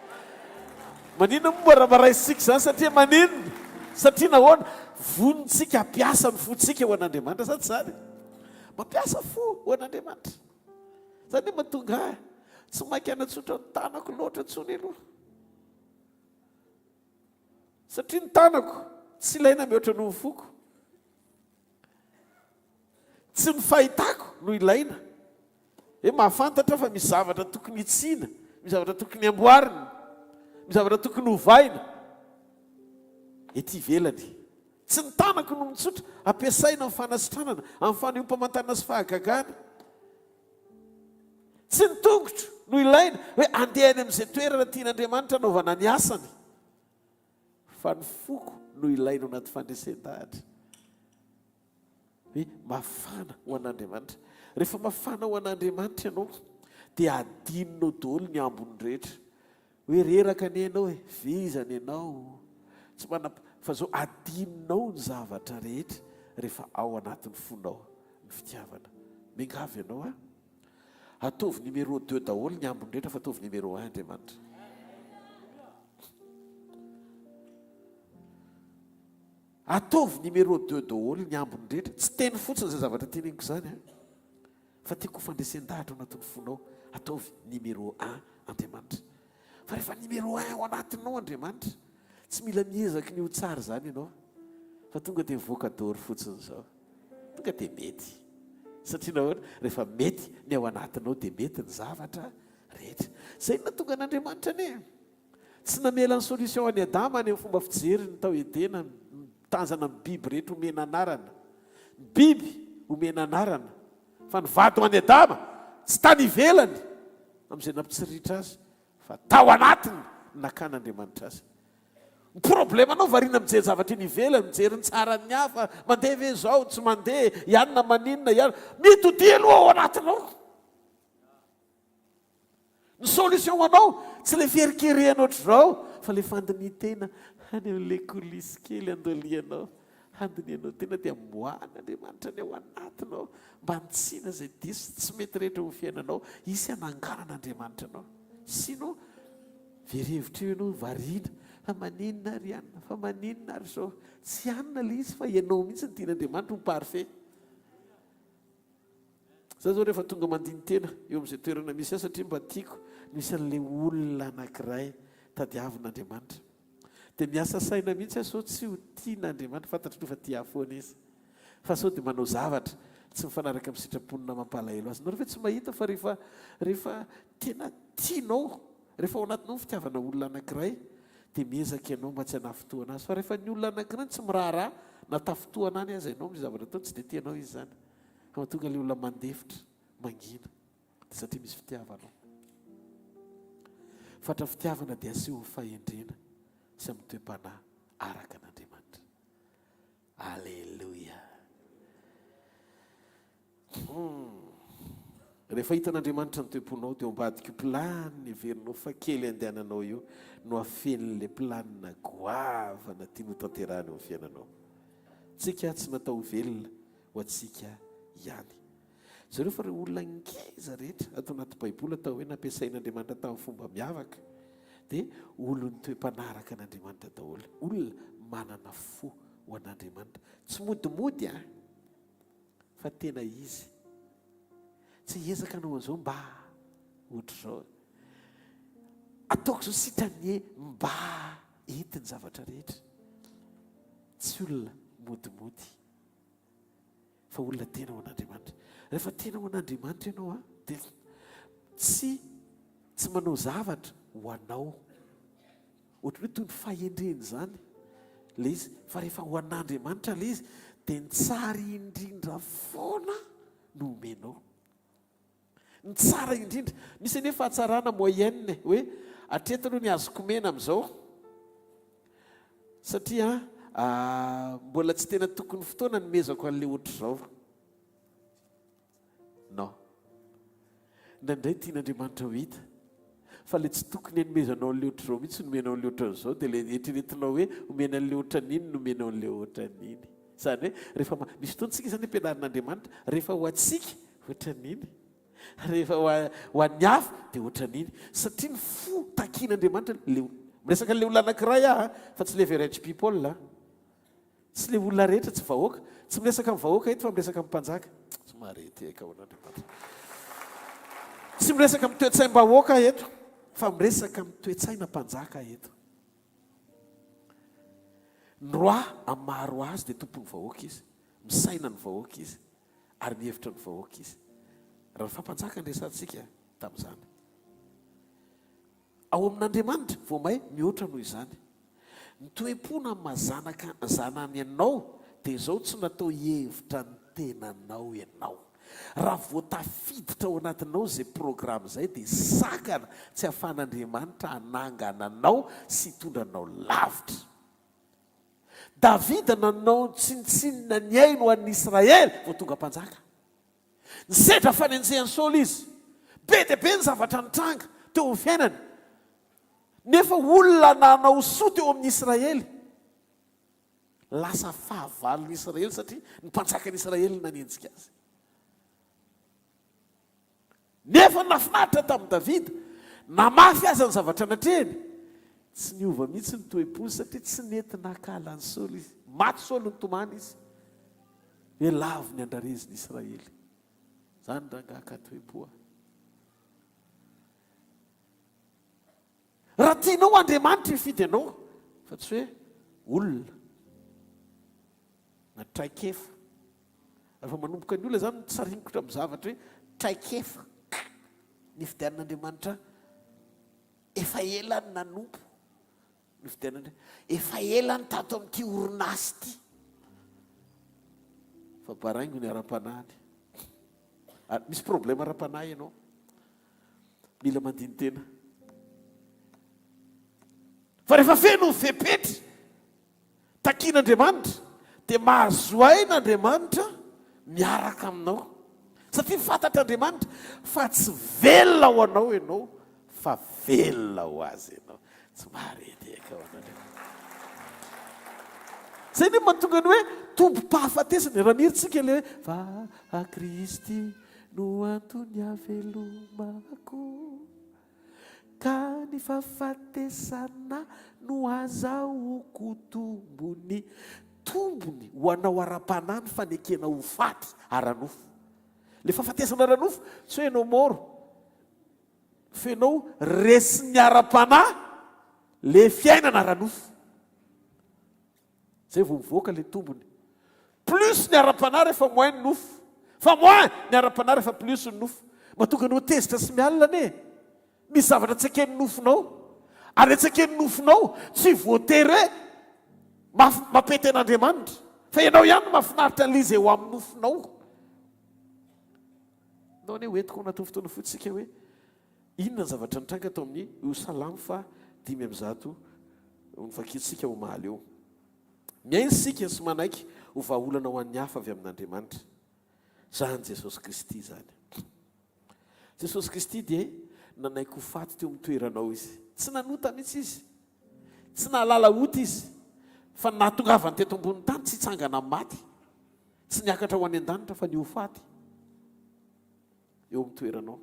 Maninona moa raha maraisintsika izany? Satria maninona? Satria nahoana? Vonintsika hampiasa ny fontsika ho an'Andriamanitra, sa tsy izany? Mampiasa fo ho an'Andriamanitra. Izany hoe mahatonga ahy tsy maika hanatsotra ny tanako loatra intsony aloha. Satria ny tanako tsy ilaina mihoatra noho ny foko. Tsy ny fahitako no ilaina. Hoe mahafantatra aho fa misy zavatra tokony hitsiana, misy zavatra tokony hamboarina, misy zavatra tokony hovaina ety ivelany. Tsy ny tanako no mitsotra, ampiasaina amin'ny fanasitranana, amin'ny fanehoam-pamantarana sy fahagagana. Tsy ny tongotro no ilaina, hoe andeha any amin'izay toerana tian'Andriamanitra hanaovana ny asany. Fa ny foko no ilaina ao anaty fandresen-dahatra. Hoe mafana ho an'Andriamanitra. Rehefa mafana ho an'Andriamanitra ianao, dia adinonao daholo ny ambiny rehetra. Hoe reraka anie ianao e, vizana ianao, tsy manam, fa zao adinonao ny zavatra rehetra rehefa ao anatin'ny fonao ny fitiavana. Miangavy ianao aho. Ataovy numéro deux daholo ny ambiny rehetra fa ataovy numéro un Andriamanitra. Ataovy numéro deux daholo ny ambiny rehetra. Tsy teny fotsiny izay zavatra teneniko izany an. Fa tiako ho fandresen-dahatra ao anatin'ny fonao. Ataovy numéro un Andriamanitra. Fa rehefa numéro un ao anatinao Andriamanitra, tsy mila miezaky ny ho tsara izany ianao. Fa tonga dia mivoaka daholo fotsiny izao. Tonga dia mety. Satria nahoana? Rehefa mety ny ao anatinao dia mety ny zavatra rehetra. Izay no nahatonga an'Andriamanitra anie. Tsy namela ny solution an'i Adama any amin'ny fomba fijeriny tao Edena mitazana ny biby rehetra omena anarana. Ny biby omena anarana. Fa ny vady ho an'i Adama tsy tany ivelany amin'izay nampitsiritra azy fa tao anatiny no nakan'Andriamanitra azy. Ny problemanao variana mijery zavatra eny ivelany, mijery ny tsaran'ny hafa, mandeha ve izao, tsy mandeha, ianona maninona, ianona. Mitodia aloha ao anatinao. Ny solution ho anao tsy le fierikerehana ohatr'izao fa le fandinihin-tena any amin'le coulisse kely andolianao, handinihanao tena dia amoahan'Andriamanitra ny ao anatinao mba hanitsina izay diso sy tsy mety rehetra eo amin'ny fiainanao, hisy hananganan'Andriamanitra anao. Sinon very hevitra eo ianao, variana, fa maninona ary ianona, fa maninona ary izao. Tsy ianona le izy fa ianao mihitsy no tian'Andriamanitra ho parfait. Za zao rehefa tonga mandini-tena eo amin'izay toerana misy ahy satria mba tiako ny misy an'ilay olona anankiray tadiavin'Andriamanitra. Dia miasa saina mihitsy aho sao tsy ho tian'Andriamanitra, fantatro aloha fa tia ahy foana Izy. Fa sao dia manao zavatra tsy mifanaraka amin'ny sitrapony na mampalahelo azy. Nareo ve tsy mahita fa rehefa rehefa tena tianao, rehefa ao anatinao ny fitiavana olona anankiray dia miezaka ianao mba tsy hanafintohana azy. Fa rehefa ny olona anankiray no tsy miraharaha na tafintohana any aza ianao, misy zavatra ataony tsy dia tianao izy izany. Ka mahatonga ilay olona mandefitra, mangina, dia satria misy fitiavana ao. Fatra fitiavana dia aseho amin'ny fahendrena sy amin'ny toe-panahy araka an'Andriamanitra. Aleloia. Hmm. Rehefa hitan'Andriamanitra ny toe-ponao dia ao ambadik'io planina heverinao fa kely andehananao io no afenin'ilay planina goavana tiany hotanterahina eo amin'ny fiainanao. Tsika tsy natao ho velona ho antsika ihany. Jereo fa ireo olona ngeza rehetra ato anaty Baiboly atao hoe nampiasain'Andriamanitra tamin'ny fomba miavaka dia olon'ny toe-panaraka an'Andriamanitra daholo. Olona manana fo ho an'Andriamanitra. Tsy modimody an! Fa tena izy. Tsy hiezaka hanao an'izao mba ohatr'izao. Ataoko izao sitrany mba hety ny zavatra rehetra. Tsy olona modimody. Fa olona tena ho an'Andriamanitra. Rehefa tena ho an'Andriamanitra ianao an, dia tsy tsy manao zavatra ho anao. Ohatran'ny hoe toy ny fahendrena izany ilay izy, fa rehefa ho an'Andriamanitra ilay izy, dia ny tsara indrindra foana no omenao. Ny tsara indrindra. Misy anie fahatsarana moyenne hoe hatreto aloha ny azoko omena amin'izao satria mbola tsy tena tokony fotoana nomezako an'ilay ohatr'izao. Non. Indraindray tian'Andriamanitra ho hita fa ilay tsy tokony hanomezanao an'ilay ohatr'izao mihitsy no omenao an'ilay ohatran'izao dia ilay eritreretinao hoe omena an'ilay ohatran'iny no omenao an'ilay ohatran'iny. Izany hoe rehefa misy fotoana isika izany ampianarin'Andriamanitra rehefa ho antsika ohatran'iny, rehefa ho an'ny hafa dia ohatran'iny satria ny fo takian'Andriamanitra ilay miresaka an'ilay olona anankiray aho fa tsy ilay average people an. Tsy le olona rehetra, tsy vahoaka. Tsy miresaka amin'ny vahoaka eto fa miresaka amin'ny mpanjaka. Tsy mahare tehaka ho an'Andriamanitra. Tsy miresaka amin'ny toe-tsaim-bahoaka eto fa miresaka amin'ny toe-tsaina mpanjaka eto. Ny roi amin'ny maha roi azy dia tompon'ny vahoaka izy. Misaina ny vahoaka izy ary mihevitra ny vahoaka izy. Raha ny fampanjaka no resahantsika tamin'izany. Ao amin'Andriamanitra, vao may mihoatra noho izany. Ny toe-po na maha zanaka zanany anao dia izao tsy natao hihevitra ny tenanao ianao. Raha vao tafiditra ao anatinao izay programa izay dia sakana tsy ahafahan'Andriamanitra hanangana anao sy hitondra anao lavitra. Davida nanao tsinontsinona ny ainy ho an'ny Israely vao tonga mpanjaka. Nisedra fanenjehan'i Saoly izy. Be dia be ny zavatra nitranga teo amin'ny fiainany. Nefa olona nanao soa teo amin'ny Israely. Lasa fahavalon'ny Israely satria ny mpanjakan'ny Israely no nanenjika azy. Nefa nahafinaritra tamin'i Davida, na mafy aza ny zavatra natrehiny, tsy niova mihitsy ny toe-pony satria tsy nety nankahala an'i Saoly izy. Maty Saoly nitomany izy hoe lavo ny andrarezin'i Israely. Izany rangahy ka toe-po a. Raha tianao Andriamanitra hifidy anao fa tsy hoe olona na traikefa. Rehefa manomboka ny olona izany mitsaringotra amin'ny zavatra hoe traikefa nifidianan'Andriamanitra ahy, efa ela ny nanompo nifidianana, efa ela ny tato amin'ity orinasa ity. Fa baraingo ny ara-panahiny. Ary misy problème ara-panahy ianao. Mila mandini-tena. Fa rehefa feno ny fepetra takian'Andriamanitra, dia mahazo aina Andriamanitra miaraka aminao. Satria fantatr'Andriamanitra fa tsy velona ho anao ianao, fa velona ho Azy ianao. Tsy maharedeka ho an'Andriamanitra. Izay no mahatonga ny hoe tombom-pahafatesana. Raha mihira tsika ilay hoe fa Kristy no antony havelomako ka ny fahafatesana no azahoako tombony. Tombony ho anao ara-panahy ny fanekena ho faty ara-nofo. Ilay fahafatesana ara-nofo tsy hoe ianao mort fa ianao resin'ny ara-panahy ilay fiainana ara-nofo. Zay vao mivoaka le tombony. Plus ny ara-panahy rehefa moins ny nofo. Fa moins ny ara-panahy rehefa plus ny nofo. Mahatonga anao tezitra sy mialona anie e. Misy zavatra tsy eken'ny nofonao. Ary le tsy eken'ny nofonao tsy voatery hoe maf- mampety an'Andriamanitra. Fa ianao ihany no mahafinaritra an'ilay izy eo amin'ny nofonao. Nao anie hoentiko ao anatin'ny fotoana fohy tsika hoe Inona ny zavatra nitranga tao amin'ny io Salamo faha 105 novakintsika omaly io? Mihaino isika sy manaiky ho vahaolana ho an'ny hafa avy amin'Andriamanitra. Izany Jesosy Kristy izany. Jesosy Kristy dia nanaiky ho faty teo amin'ny toeranao Izy. Tsy nanota mihitsy Izy. Tsy nahalala ota Izy. Fa ny nahatongavany teto ambonin'ny tany tsy hitsangana amin'ny maty. Tsy niakatra ho any an-danitra fa ny ho faty. eo amin'ny toeranao.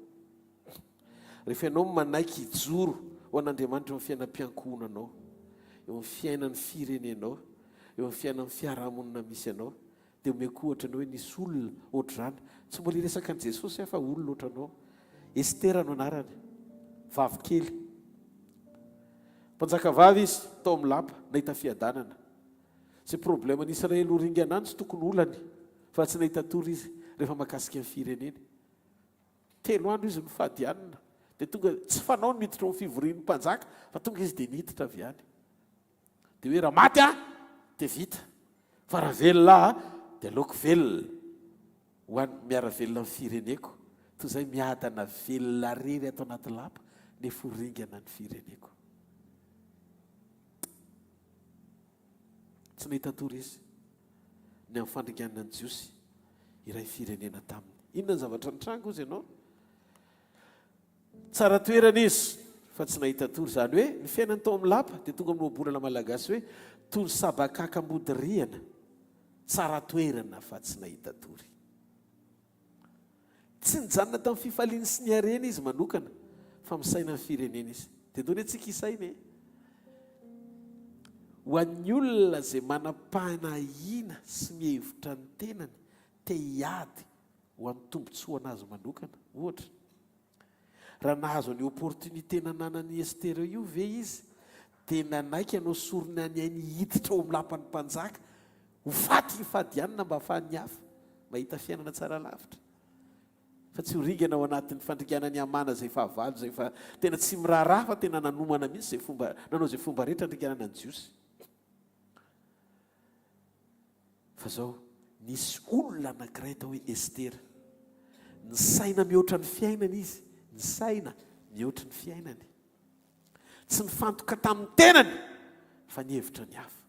Rehefa ianao manaiky hijoro ho an'Andriamanitra eo amin'ny fiainam-piankohonanao, eo amin'ny fiainan'ny firenenao, eo amin'ny fiainan'ny fiarahamonina misy anao, dia omeko ohatra anao hoe nisy olona ohatr'izany. Tsy mbola hiresaka an'i Jesosy aho fa olona ohatranao. Estera no anarany, vavikely. Mpanjakavavy izy tao amin'ny lapa, nahita fiadanana. Izay problème ny Israely ho ringana any tsy tokony olany fa tsy nahita tory izy rehefa makasika ny fireneny. Telo andro izy nifady hanina dia tonga, tsy fanao ny miditra ao amin'ny fivorian'ny mpanjaka fa tonga izy dia niditra avy any. Dia hoe raha maty aho dia vita fa raha velona aho dia aleoko velona ho an'ny miara-velona amin'ny fireneko toy izay miadana velona rery ato anaty lapa nefa ho ringana ny fireneko. Tsy nahita tory izy ny amin'ny fandringanana ny Jiosy iray firenena taminy. Inona ny zavatra nitranga hozy ianao? Tsara toerana izy fa tsy nahita tory. Izany hoe ny fiainany tao amin'ny lapa dia tonga amin'ny ohabolana malagasy hoe toy ny sabakaka ambody rihana. Tsara toerana fa tsy nahita tory. Tsy nijanona tamin'ny fifaliany sy ny hareny izy manokana fa misaina ny firenena izy. Dia ndao anie tsika hisaina e! Ho an'ny olona izay manam-panahiana sy mihevitra ny tenany te hiady ho an'ny tombontsoan'azy manokana, ohatra, raha nahazo an'io opportunité nananan'i Esther io ve izy? Dia nanaiky hanao sorona ny ainy hiditra ao amin'ny lapan'ny mpanjaka, ho faty hifady hanina mba hahafahan'ny hafa mahita fiainana tsara lavitra. Fa tsy ho ringana ao anatin'ny fandringanan'i Hamana izay fahavalo izay fa tena tsy miraharaha fa tena nanomana mihitsy izay fomba, nanao izay fomba rehetra handringanana ny Jiosy. Fa izao, nisy olona anankiray atao hoe Estera. Nisaina mihoatra ny fiainany izy, nisaina mihoatra ny fiainany. Tsy nifantoka tamin'ny tenany fa nihevitra ny hafa.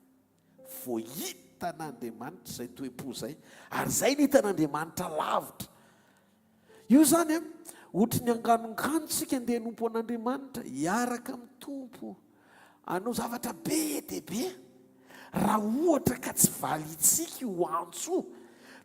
Voahitan'Andriamanitra izay toe-po izay, ary izay no hitan'Andriamanitra lavitra. Io izany an, ohatry ny anganongano isika andeha hanompo an'Andriamanitra, hiaraka amin'ny Tompo, hanao zavatra be dia be. Raha ohatra ka tsy valintsika io antso io,